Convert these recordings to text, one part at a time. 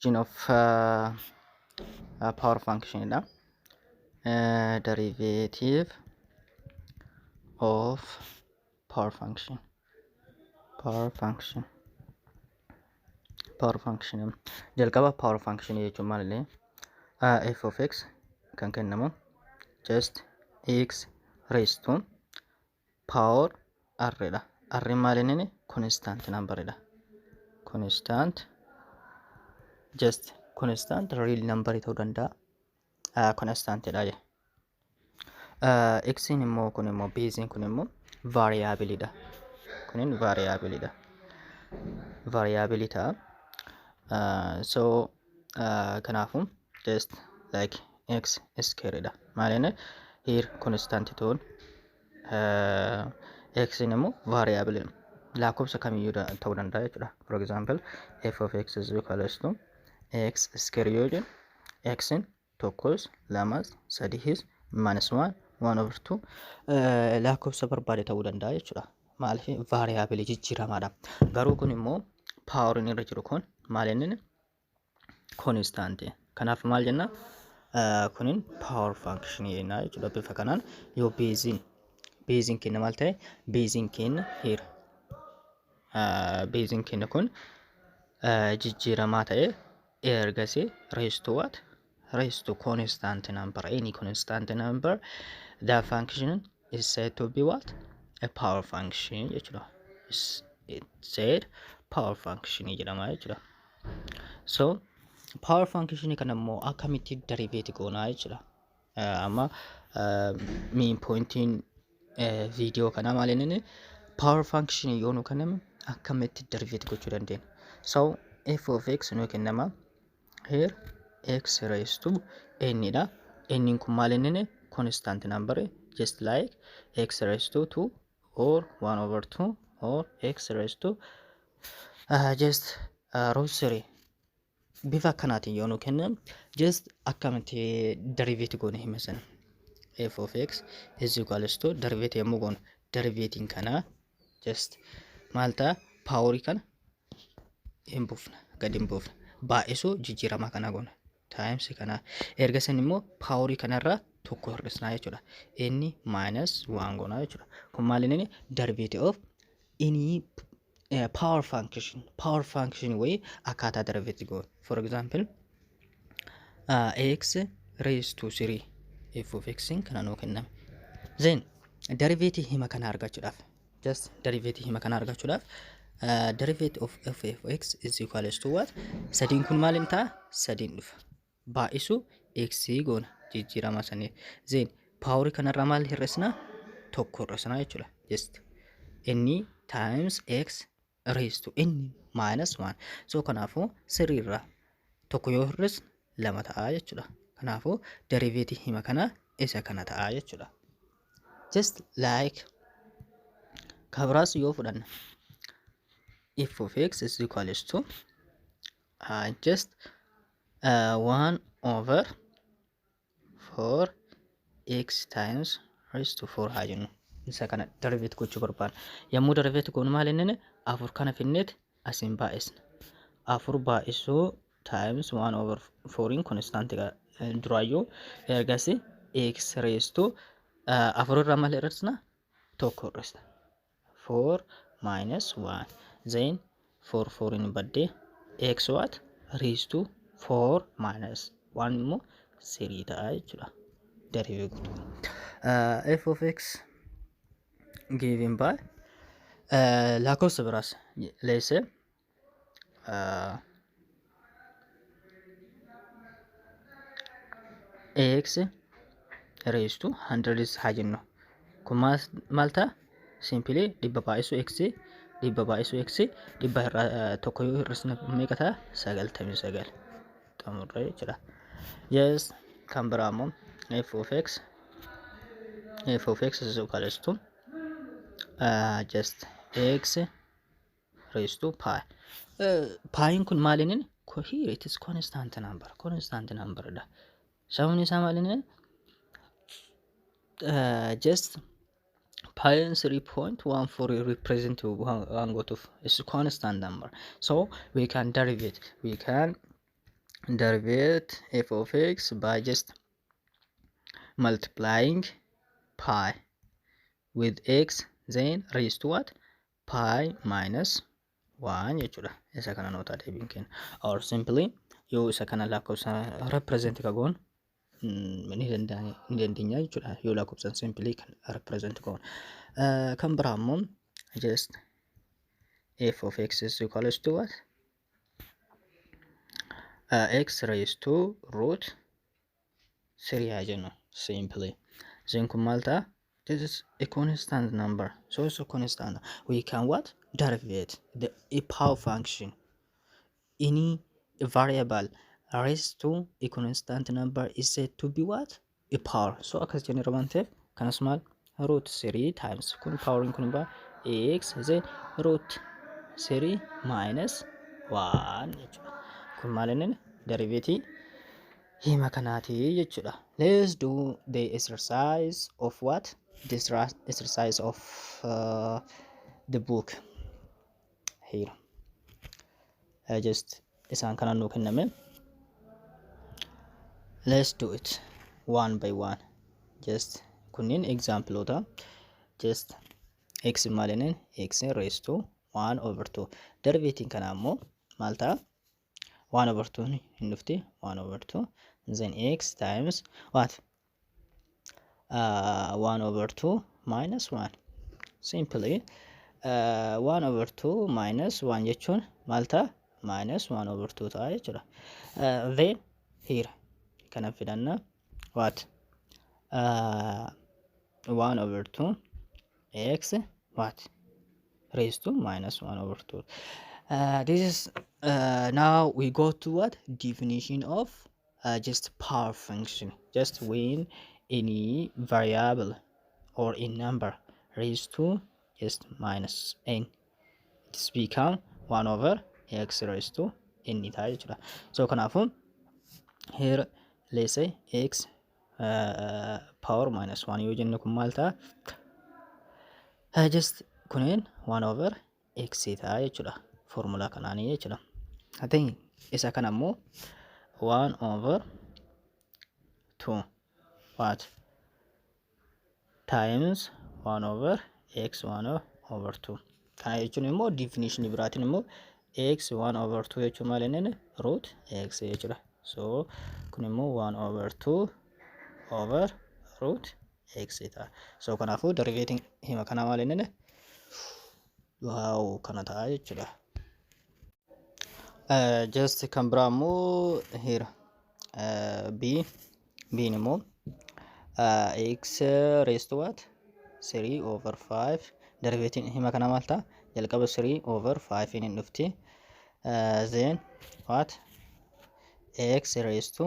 Of power function dha. Derivative of power function, power function, power function. Jalqaba power function jechuun maalillee, f of x kan kennamu just x raised to power r dha. R maal inni? Constant number dha. Constant, just constant real number ta'uu danda'a. Constant dha jedha. X immoo, kun immoo base, kun immoo variable dha. Kunin variable dha. Variable ta'a. So kanaafuu just like x square dha. Maal inni here? Constant ta'uun, x immoo variable lakkoofsa kamiyyuu ta'uu danda'a jechuudha. For example, f of x is equals to x square yoo jennu, x tokkos, lamas, sadihis, minus one, one over two, lakkoofsa barbaade ta'uu danda'a jechuudha. Maaliif? Variable jijjiiramaadha. Garuu kun immoo poweriin irra jiru kun maal inni? Constant. Kanaaf maal jenna? Kunin power function jenna jechuudha. Bifa kanaan yoo baseiin keenya maal ta'e, baseiin keenya here, baseiin keenya kun jijjiiramaa ta'e, ergasii raised to what? Raised to constant number, any constant number, the function is said to be what? A power function jechuudha. Is it said power function jedhama jechuudha. So power function kana immoo akkamitti derivate goonaa jechuudha. Amma main pointiin viidiyoo kanaa maal inni? Power function yoo nu kenname akkamitti derivate gochuu dandeenya? So f of x nu kennama here, x raised to n dha. N kun maal inni? Constant number, just like x raised to 2 or 1 over 2 or x raised to just root 3. Bifa akkanaatiin yoo nu kennan, just akkamitti derivate goone hima sana? F of x is equals to, derivate yommuu goonu, derivatiin kanaa just maal ta'a? Powerii kana hin buufna, gadi hin buufna, baay'isuu jijjiiramaa kana goona, times kana. Erga san immoo powerii kanarraa tokko hir'isnaa jechuudha. Inni minus one goonaa jechuudha. Kun maal inni? Derivative of any power function, power function wayii akkaataa derivative goonu. For example, x raised to 3, f of x kana nuu kenname. Then derivative hima kana argachuudhaaf, just derivative hima kana argachuudhaaf, derivative of f of x is equals to what? Sadiin kun maal ta'a? Sadiin dhufa, baay'isu x goona jijjiirama sanii. Then powerii kanarraa maal hir'isna? Tokko hir'isna jechuudha. Just inni times x raised to n minus 1. So kanaafuu siriirraa tokko yoo hir'isne lama ta'a jechuudha. Kanaafuu derivative hima kana isa kana ta'a jechuudha. Just like kabiraas yoo fudhanne, f of x is equals to just 1 over 4 x times raised to 4 haa jennu. Isa kana derivate gochuu barbaanna. Yommuu derivate goonu maal inni? Afur kana finneet asiin baay'isna. Afur baay'isuu times 1 over 4 constant duraayyuu. Ergasii x raised to afur irraa maal hir'isna? Tokko hir'isna. 4 minus 1. Then 4 4 hin baddee, x what? Raised to 4 minus 1 immoo 3 ta'a jechuudha. Derivate guutuu. F of x given by lakkoofsa biraas, let's say x raised to 100 haa jennu. Kun maal ta'a? Simply 100 baay'isu x, 100 baay'isu x, 100 irraa tokko yoo hir'isne meeqa ta'a? 99 xumurre jechuudha. Yes, kan biraa immoo f of x, f of x is equals to just x raised to pi. Piin kun maal inni? Here it is constant number, constant number dha. Sababni isaa maal inni? Just pi 3.14 represent waan gootuuf is constant number. So we can derivate, we can Derivate f of x by just multiplying pi with x, then raised to what? Pi minus 1 jechuudha. Isa kana noota deebiin kenna. Or simply yoo isa kana lakkoofsa represent ka goon ni dandeenya jechuudha. Yoo lakkoofsan simply kan represent goon. Kan biraa immoo just f of x is equals to what? X raised to root 3 haa jennu simply. Then kun maal ta'a? This is a constant number. So it's a constant. We can what? Derivate the a power function. Any variable raised to a constant number is said to be what? A power. So akkas jennee waan ta'eef kanas maal? Root 3 times kun powering kun ba x, then root 3 minus 1 jechuudha. Kun maal inni derivative hima kanaati jechuudha. Let's do the exercise of what? This exercise of the book here. Just isaan kana nuu kenname. Let's do it one by one. Just kunniin exampleota. Just x maal inni x raised to 1 over 2. Derivative kana ammoo maal ta'a? 1 over 2 hin dhufti, 1 over 2, then x times what? 1 over 2 minus 1. Simply 1 over 2 minus 1 jechuun maal ta'a? Minus 1 over 2 ta'a jechuudha. Then here kana fidanna, what? 1 over 2 x what? Raised to minus 1 over 2. This is now we go to what? Definition of just power function. Just when any variable or a number raised to just minus n, it's become 1 over x raised to n ta'a jechuudha. So kanaafuu here, let's say x power minus 1 yoo jenne kun maal ta'a? Just kuneen 1 over x ta'a jechuudha. Formulaa kanaanii jechuudha. Haa ta'in isa kana immoo 1 over 2 what? Times 1 over x 1 over 2. Kana jechuun immoo definition biraatiin immoo x 1 over 2 jechuun maal inni root x jechuudha. So kun immoo 1 over 2 over root x ta'a. So kanaafuu derivative hima kana maal inni wow kana ta'a jechuudha. Just kan biraa immoo here b b immoo x raised to what? 3 over 5. Derivative hima kana maal ta'a? Jalqaba 3 over 5 hin dhufti, then what? X raised to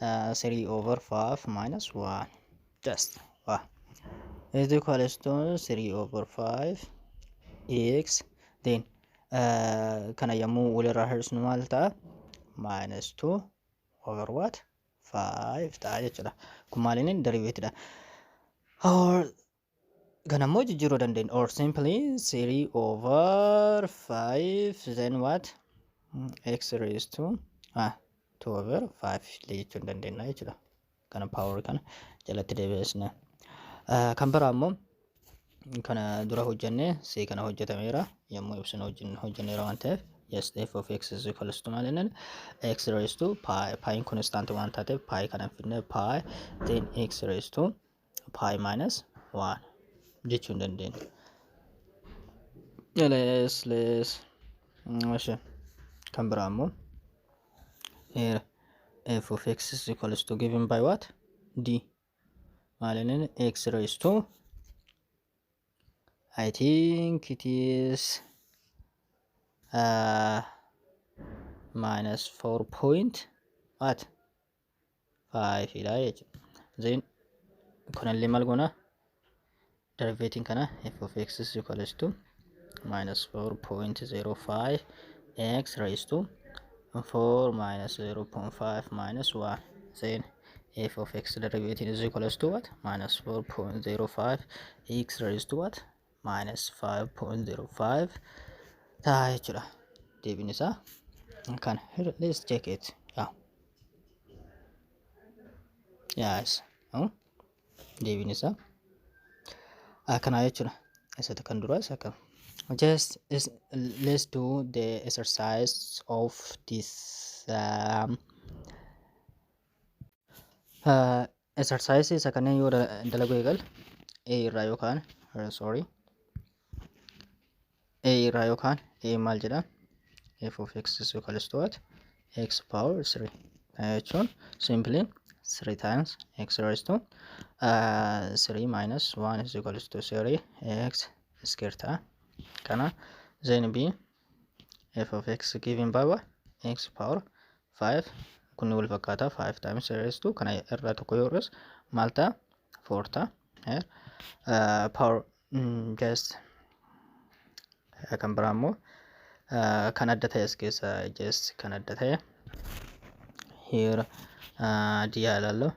3 over 5 minus 1, just wow, is equals to 3 over 5 x, then kana yommuu walirraa hir'isnu maal ta'a? Minus 2 over what? 5 ta'a jechuudha. Kun maal inni derivative dha. Or kana immoo jijjiiruu dandeenya. Or simply 3 over 5, then what? X raised to 2 over 5 illee jechuu hin dandeenya jechuudha. Kana power kana jalatti deebisne. Kan biraa immoo kana dura hojjenne c kana hojjetameera yommuu ibsinu hojjenneera waan ta'eef, yes, f of x is equals to maal jennaan? X raised to pi. Pi constant waan taateef pi kana fidne, pi, then x raised to pi minus 1 jechuu hin dandeenya. Les እሺ kan biraa immoo here f of x is equals to given by what? D maal jennaan? X raised to, I think it is minus 4 point what? 5 dha jechuudha. Then kunallee maal goona? Derivative kana f of x is equals to minus 4.05 x raised to 4 minus 0.5 minus 1. Then f of x derivative is equals to what? Minus 4.05 x raised to what? Minus 5.05 ta'a jechuudha. Deebiin isaa Kana here, let's check it. Yeah, yes. Oh, deebiin isaa akkanaa jechuudha. Isa kan duraa isa kana. Just is, let's do the exercise of this exercise. Isa kanneen yoo dalaguu eegal, A irraa yookaan, sorry, A irraa yookaan A maal jedha? F of x is equals to what? X power 3. Kana jechuun simply 3 times x raised to 3 minus 1 is equals to 3 x square ta'a. Kana then B, f of x given by what? X power 5. Kun wal fakkaata, 5 times raised to kana irraa tokko yoo hir'is maal ta'a? 4 ta'a. Power just kan biraa immoo kan adda ta'e as keessa, just kan adda ta'e here, D haa ilaallu.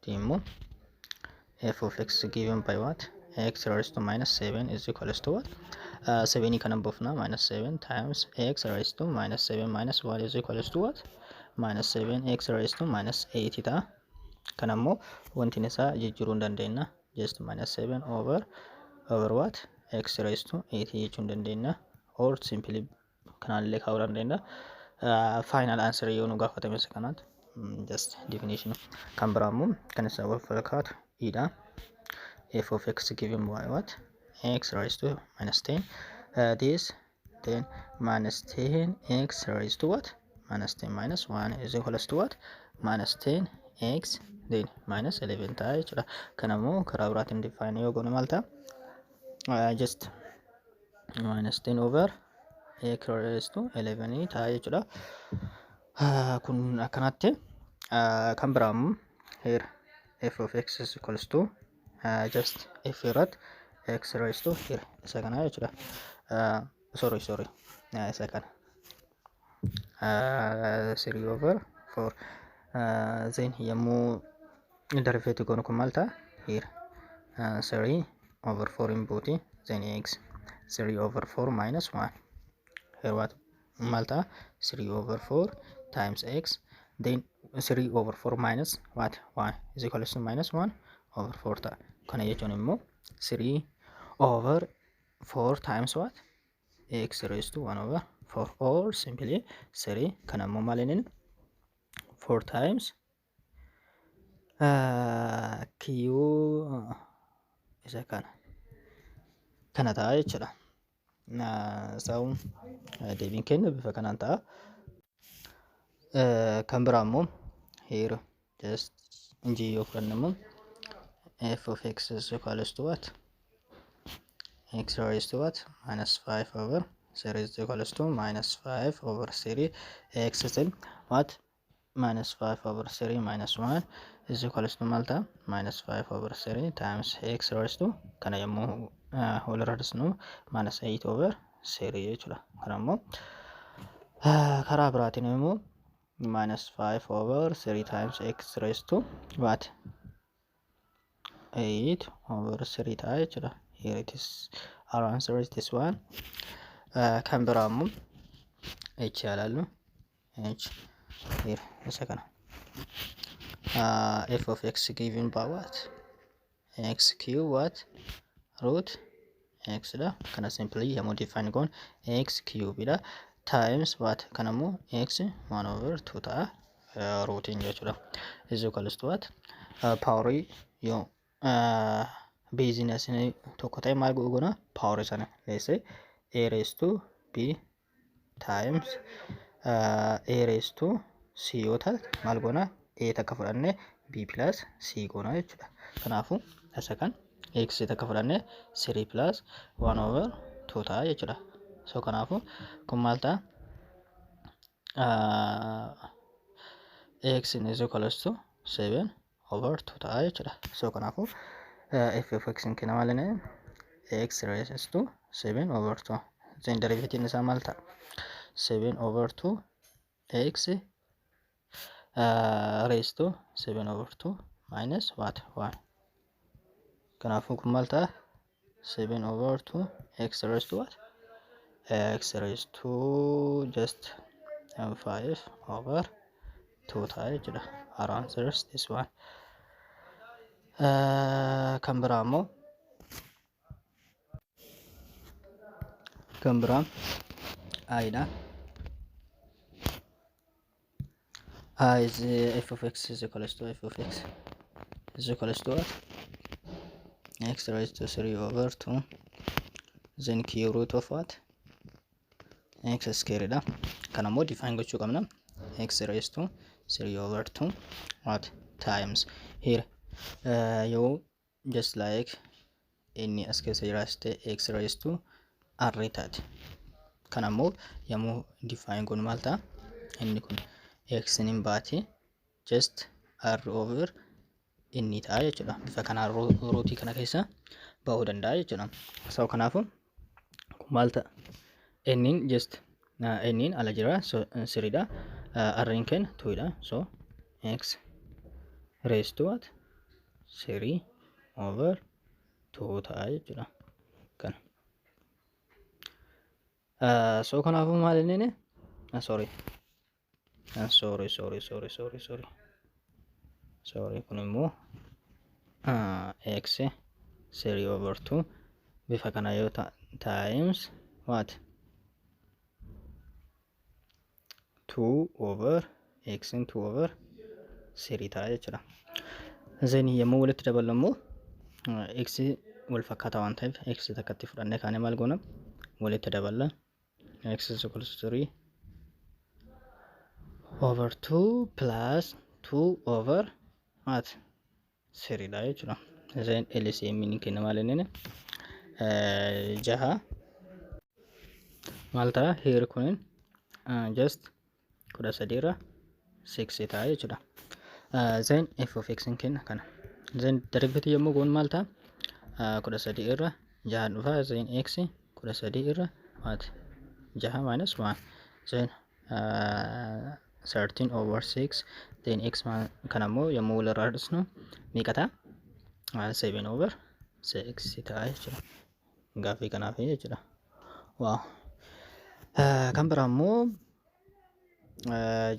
D immoo f of x given by what? X raised to minus 7 is equals to what? 7 kana buufna, minus 7 times x raised to minus 7 minus 1 is equals to what? Minus 7 x raised to minus 8 ta'a. Kana immoo wanti isaa jijjiiruu hin dandeenya. Just minus 7 over what? X raised to 8 jechuu hin dandeenya, or simply kanaan illee kaa'uu dandeenya. Final answer yoo nu gaafatame isa kanaatti, just definition. Kan biraa immoo kan isa wal fakkaatu E dha. F of x given by what? X raised to minus 10. This then minus 10 x raised to what? Minus 10 minus 1 is equals to what? Minus 10 x then minus 11 ta'a jechuudha. Kana immoo karaa biraatiin define yoo goone maal ta'a? Just minus 10 over x raised to 11 ta'a jechuudha. Kun akkanatti. Kan biraa immoo here, f of x is equals to just f irratti x raised to here isa kana jechuudha. Sorry, sorry, isa kana 3 over 4. Then yommuu derivative goonu kun maal ta'a? Here 3 over 4 in buuti, then x 3 over 4 minus 1. Here what maal ta'a? 3 over 4 times x, then 3 over 4 minus what? 1 is equals to minus 1 over 4 ta'a. Kana jechuun immoo 3 over 4 times what? X raised to 1 over 4, or simply 3. Kana immoo maal inni 4 times q isa kana ta'a jechuudha. So deebiin keenya bifa kanaan ta'a. Kan biraa immoo here, just g yoo fudhanne immoo f of x is equals to what? X raised to what? Minus 5 over 3 is equals to minus 5 over 3 x is what? Minus 5 over 3 minus 1 is equals to maal ta'a? Minus 5 over 3 times x raised to kana yommuu walirra dhisnu minus 8 over 3 jechuudha. Kana immoo karaa biraatiin immoo minus 5 over 3 times x raised to what? 8 over 3 ta'a jechuudha. Here it is, our answer is this one. Kan biraa immoo h ilaallu. H here isa kana, f of x given by what? X cube what? Root x dha. Kana simply yommuu define goon x cube dha times what? Kana immoo x 1 over 2 ta'a, rootiin jechuudha, is equals to what? Powerii yoo beeziin asin tokko ta'e maal goona? Powerii sana, let's say a raised to b times a raised to c yoo ta'e maal goona? A takka fudhanne b plus c goona jechuudha. Kanaafuu isa kan x takka fudhanne 3 plus 1 over 2 ta'a jechuudha. So kanaafuu kun maal ta'a? X is equals to 7 over 2 ta'a jechuudha. So kanaafuu f of x kenna maal inni? X raised to 7 over 2. Then derivative isaa maal ta'a? 7 over 2 x raised to 7 over 2 minus what? 1. Kanaafuu kun maal ta'a? 7 over 2 x raised to what? X raised to just 5 over 2 ta'a jechuudha. Our answer is this one. Kan biraa immoo, kan biraa i dha. I is f of x is equals to, f of x is equals to what? X raised to 3 over 2, then cube root of what? X square dha. Kan ammoo define gochuu qabna. X raised to 3 over 2 what? Times here, yoo just like inni as keessa jiraate x raised to r taate. Kan ammoo yommuu define goonu maal ta'a? Inni kun x nin baati, just r over inni ta'a jechuudha. Bifa kanaan rootii kana keessa ba'uu danda'a jechuudha. So kanaafuu kun maal ta'a? Innin just innin ala jira, so threedha. R'n keenya twodha. So x raised to what? 3 over 2 ta'a jechuudha. Kana. So kanaafuu maal inni? Sorry. Sorry, sorry, sorry, sorry, sorry. Sorry, kun immoo x 3 over 2 bifa kana yoo times what? 2 over x in 2 over 3 ta'a jechuudha. Then yommuu walitti daballu immoo x wal fakkaataa waan ta'eef x takkatti fudhannee kaanee maal goona? Walitti daballa. X is equals to 3 over 2 plus 2 over what? 3 dha jechuudha. Then LCM ni kenna. Maal inni? Jaha maal ta'a? Here kunin just 13 irra 6 ta'a jechuudha. Then f of x kenna kana. Then derivative yommuu goonu maal ta'a? 13 irra jaha dhufa. Then x 13 irra what? Jaha minus 1, then 13 over 6. Then x kana immoo yommuu walirraa hir'isnu meeqa ta'a? 7 over 6 ta'a jechuudha. Gaaffii kanaaf jechuudha. Wow. Kan biraa immoo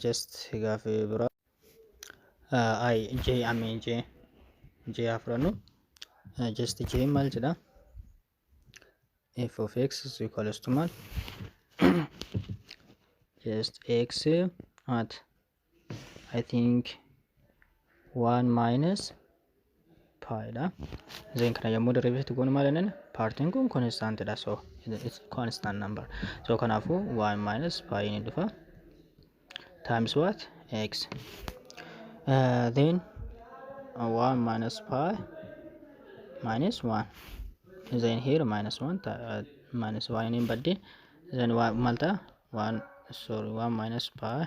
just gaaffii biraa I J, I mean J, J haa fudhannu. Just J maal jedha? F of x is equals to maal? Just x at, I think, 1 minus pi dha. Then kana yommuu derivative goonu maal jennaan? Partiin kun constant dha, so it's constant number. So kanaafuu 1 minus pi ni dhufa times what? X. Then 1 minus pi minus 1, then here minus 1 minus 1 in badde. Then maal ta'a? 1, sorry, 1 minus pi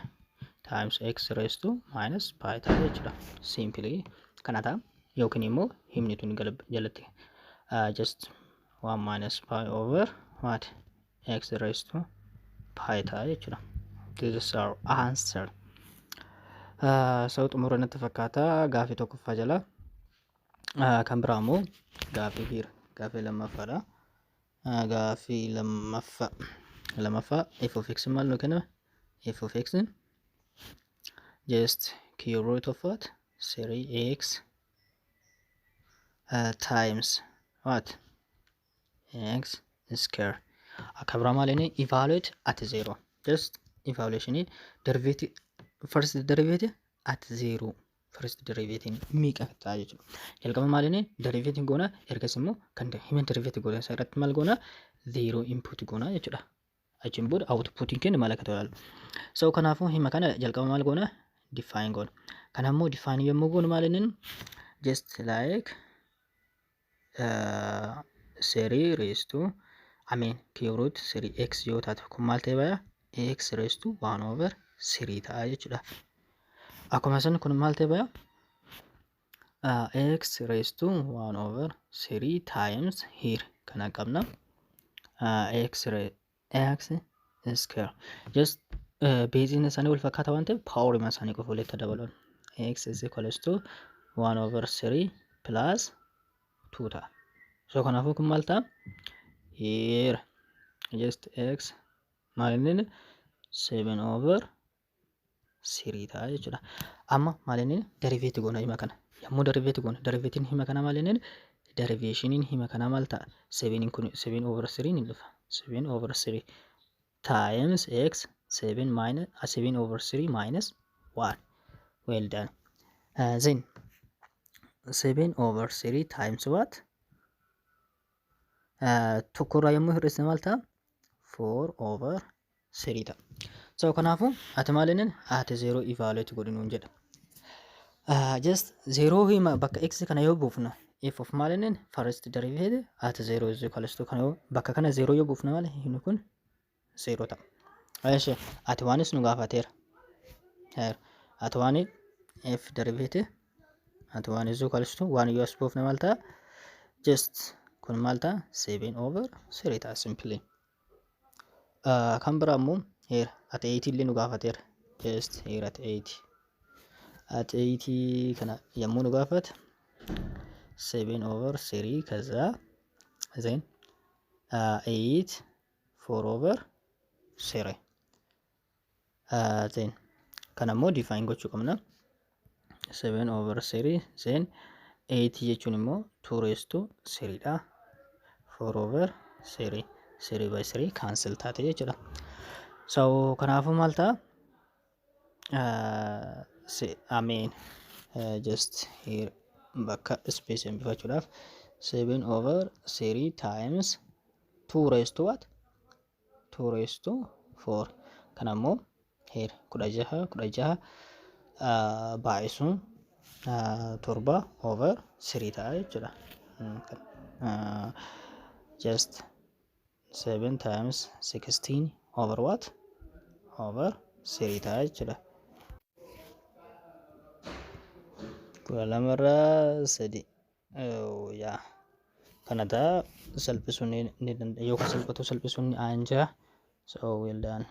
times x raised to minus pi ta'a jechuudha. Simply kana ta'a yookiin immoo himni tun jalatti just 1 minus pi over what? X raised to pi ta'a jechuudha. This is our answer. So xumura natti fakkaata gaafii tokkoffaa jala. Kan biraa immoo gaafii hiira gaafii lammaffaadha. Gaafii lammaffaa f of x maal nu kenname? F of x just cube root of what? 3x times what? X square. Akka biraa maal inni? Evaluate at zero. Just evaluation derivative, first derivative at zero, first derivative meeqa ta'a jechuudha. Jalqaba maal inni? Derivative goona. Ergas immoo kan hima derivative goona isa irratti maal goona? Zero input goona jechuudha. Achiin booda outputiin keenya maal akka ta'u ilaalu. So kanaafuu hima kana jalqaba maal goona? Define goona. Kana immoo define yommuu goonu maal inni? Just like 3 raised to, I mean, cube root 3x yoo taate kun maal ta'e baya? X raised to 1 over 3 ta'a jechuudha. Akkuma san kun maal ta'e baya? X raised to 1 over 3 times here kana qabna. X x square, just baseiin isaanii wal fakkaata waan ta'eef power isaanii qofa walitti dabaluun x is equals to 1 over 3 plus 2 ta'a. So kanaafuu kun maal ta'a? Here just x maal inni? 7 over 3 ta'a jechuudha. Amma maal inni derivate goona hima kana. Yommuu derivate goona, derivatiin hima kana maal inni, derivationiin hima kana maal ta'a? 7 kun 7 over 3 ni dhufa. 7 over 3 times x 7 minus 7 over 3 minus 1. Well done. Then 7 over 3 times what? Tokkorraa yommuu hir'isne maal ta'a? 4 over 3 ta'a. So kanaafuu ati maal inni ati 0 evaluate godhi nuun jedha. Just 0 hima bakka x kana yoo buufna, f of maal inni first derivative at 0 is equals to kana yoo bakka kana 0 yoo buufna, maal inni kun 0 ta'a. Eeshi, ati waanis nu gaafateera. At one f derivative at one is equals to 1 yoo as buufne maal ta'a? Just kun maal ta'a? 7 over 3 ta'a simply. Kan biraa immoo here at 8 illee nu gaafateera. Just here at 8. At 8 kana yommuu nu gaafate, 7 over 3 ከዛ then 8 4 over 3. Then kana immoo define gochuu qabna. 7 over 3, then 8 jechuun immoo 2 raised to 3 dha. 4 over 3, 3 by 3 cancel taate jechuudha. So kanaafuu maal ta'a? I mean, just here bakka space hambifachuudhaaf 7 over 3 times 2 raised to what? 2 raised to 4. Kana immoo here 16, 16 baay'isuun 7 over 3 ta'a jechuudha. Just 7 times 16 over what? Over 3 ta'a jechuudha. 12rraa 3 yaa kana ta'a, salphisuun ni danda'a, yookaan salphatu salphisuun ni aanjaa. So well done.